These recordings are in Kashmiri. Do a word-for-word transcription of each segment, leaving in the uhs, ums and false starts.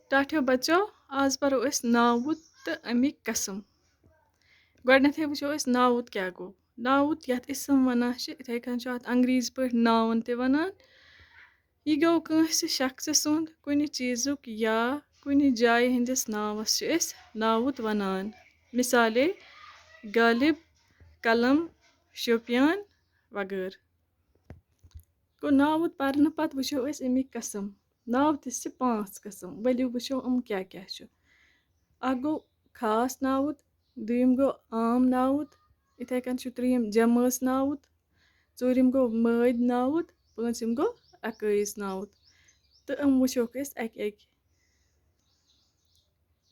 ٹاٹھیو بچو، آز پرو أسۍ ناوُت تہٕ اَمِکۍ قٕسم۔ گۄڈٕنٮ۪تھٕے وٕچھو أسۍ ناوُت کیٛاہ گوٚو۔ ناوُت یَتھ اسم وَنان چھِ، یِتھَے کٔنۍ چھُ اَتھ انگریٖزی پٲٹھۍ noun تہِ وَنان۔ یہِ گوٚو کٲنٛسہِ شخصہٕ سُنٛد، کُنہِ چیٖزُک یا کُنہِ جایہِ ہٕنٛدِس ناوَس چھِ أسۍ ناوُت وَنان۔ مثالے، غالب، قلم، شوپیان وغٲرٕ۔ گوٚو، ناوُت پرنہٕ پتہٕ وٕچھو أسۍ اَمِکۍ قٕسم۔ ناوتِس چھِ پانٛژھ قٕسم، ؤلِو وٕچھو یِم کیٛاہ کیٛاہ چھِ۔ اکھ گوٚو خاص ناوُت، دوٚیِم گوٚو عام ناوُت، یِتھَے کٔنۍ چھُ ترٛیٚیِم جمٲژ ناوُت، ژوٗرِم گوٚو مٲدۍ ناوُت، پوٗنٛژِم گوٚو عکٲیِس ناوُت۔ تہٕ یِم وٕچھوکھ أسۍ اَکہِ اَکہِ۔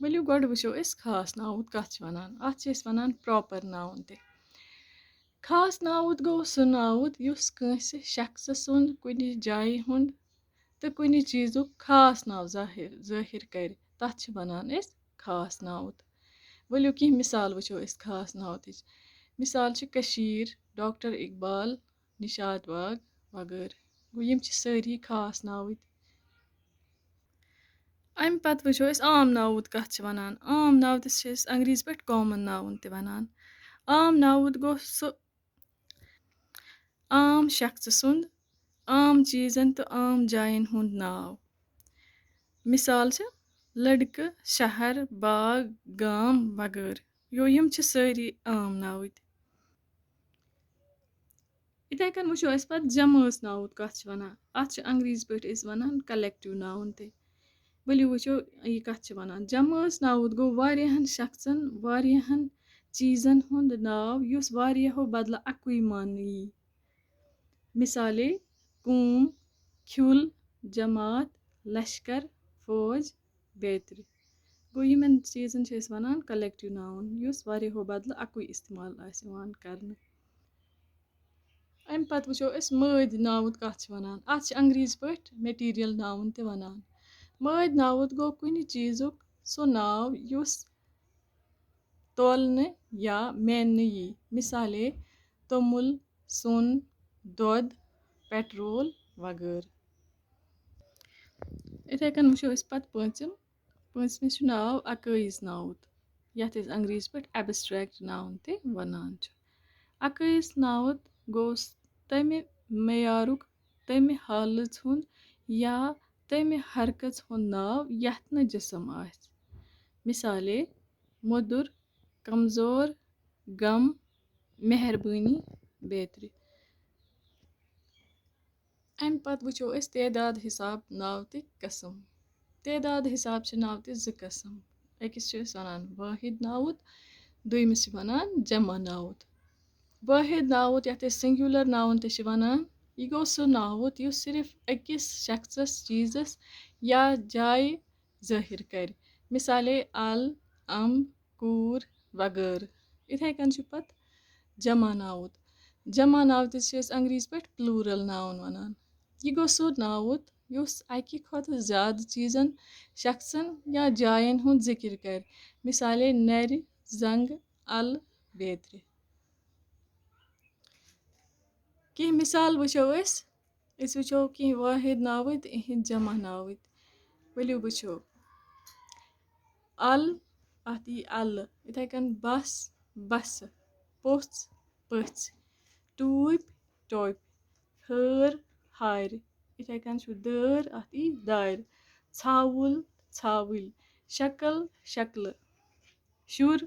ؤلِو گۄڈٕ وٕچھو أسۍ خاص ناوُت کَتھ چھِ وَنان۔ اَتھ چھِ أسۍ وَنان proper noun تہِ۔ خاص ناوُت گوٚو سُہ ناوُت یُس کٲنٛسہِ شخصہٕ سُنٛد، کُنہِ جایہِ ہُنٛد تہٕ کُنہِ چیٖزُک خاص ناو ظٲہِر، ظٲہِر کَرِ، تَتھ چھِ وَنان أسۍ خاص ناوُت۔ ؤلِو کینٛہہ مِثال وٕچھو أسۍ خاص ناوتٕچ۔ مِثال چھِ کٔشیٖر، ڈاکٹر اقبال، نِشاط باغ وغٲرٕ۔ گوٚو، یِم چھِ سٲری خاص ناوٕتۍ۔ اَمہِ پَتہٕ وٕچھو أسۍ عام ناوُت کَتھ چھِ وَنان۔ عام ناوتِس چھِ أسۍ انگریٖزی پٲٹھۍ common noun تہِ وَنان۔ عام ناوُت گوٚو سُہ عام شخصہٕ سُنٛد، عام چیٖزن تہٕ عام جاین ہُنٛد ناو۔ مِثال چھِ لٔڑکہٕ، شہر، باغ، گام وغٲرٕ۔ یو، یِم چھِ سٲری عام ناوٕتۍ۔ یِتھَے کٔنۍ وٕچھو أسۍ پَتہٕ جمٲژ ناوُت کَتھ چھِ وَنان۔ اَتھ چھِ انگریٖزی پٲٹھۍ أسۍ وَنان collective noun تہِ۔ ؤلِو وٕچھو، یہِ کَتھ چھِ وَنان۔ جمٲژ ناوُت گوٚو واریاہَن شخصَن، واریاہَن چیٖزَن ہُنٛد ناو، یُس واریاہو بدلہٕ اَکُے ماننہٕ یی۔ مثالے، قوم، کھیُل، جماعت، لشکر، فوج، بیترِ۔ گوٚو، یِمَن چیٖزَن چھِ أسۍ وَنان collective noun، یُس واریاہو بدلہٕ اَکُے استعمال آسہِ یِوان کرنہٕ۔ اَمہِ پَتہٕ وٕچھو أسۍ مٲدۍ ناوُت کَتھ چھِ وَنان۔ اَتھ چھِ انگریٖزی پٲٹھۍ material noun تہِ وَنان۔ مٲدۍ ناوُت گوٚو کُنہِ چیٖزُک سُہ ناو یُس تولنہٕ یا میننہٕ یی۔ مثالے، توٚمُل، سۄن، دۄد، petrol وغٲرٕ۔ یِتھَے کٔنۍ وٕچھو أسۍ پَتہٕ پوٗنٛژِم۔ پوٗنٛژمِس چھُ ناو عکٲیِس ناوُت، یَتھ أسۍ انگریٖزی پٲٹھۍ abstract noun تہِ وَنان چھِ۔ عکٲیِس ناوُت گوٚو تَمہِ معیارُک، تَمہِ حالٕژ ہُنٛد یا تَمہِ حرکژ ہُنٛد ناو یَتھ نہٕ جسم آسہِ۔ مثالے، مۄدُر، کمزور، غم، مہربٲنی، بیترِ۔ اَمہِ پَتہٕ وٕچھو أسۍ تعداد حساب ناوتٕکۍ قٕسم۔ تعداد حساب چھِ ناوتٕکۍ زٕ قٕسم۔ أکِس چھِ أسۍ وَنان وٲحد ناوُت، دوٚیمِس چھِ وَنان جمع ناوُت۔ وٲحد ناوُت، یَتھ أسۍ singular noun تہِ چھِ وَنان، یہِ گوٚو سُہ ناوُت یُس صرف أکِس شخصس، چیٖزس یا جایہِ ظٲہِر کَرِ۔ مثالے، ال، ام، کوٗر وغٲرٕ۔ یِتھَے کٔنۍ چھُ پَتہٕ جمع ناوُت۔ جمع ناوتِس چھِ أسۍ انگریٖزی پٲٹھۍ plural noun وَنان۔ یہِ گوٚو سُہ ناوُت یُس اَکہِ کھۄتہٕ زیادٕ چیٖزن، شخصن یا جاین ہُنٛد ذِکِر کَرِ۔ مثالے، نَرِ، زنٛگہٕ، اَلہٕ، بیترِ۔ کینٛہہ مِثال وٕچھو أسۍ۔ أسۍ وٕچھو کینٛہہ وٲحد ناوٕتۍ تہٕ یِہِنٛدۍ جمع ناوٕتۍ۔ ؤلِو وٕچھو۔ ال، اَتھ یی اَلہٕ۔ یِتھَے کٔنۍ بَس، بَسہٕ۔ پوٚژھ، پٔژھۍ۔ ٹوٗپۍ، ٹوپہِ۔ ہٲر، ہارِ۔ یِتھَے کٔنۍ چھُ دٲر، اَتھ یی دارِ۔ ژھاوُل، ژھاوٕلۍ۔ شکل، شکلہٕ۔ شُر،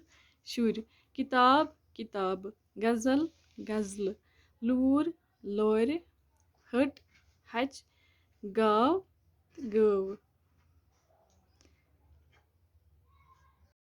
شُرۍ۔ کِتاب، کِتابہٕ۔ غزل، غزلہٕ۔ لوٗر، لورِ۔ ۂٹ، ہچہِ۔ گاو، گٲوٕ۔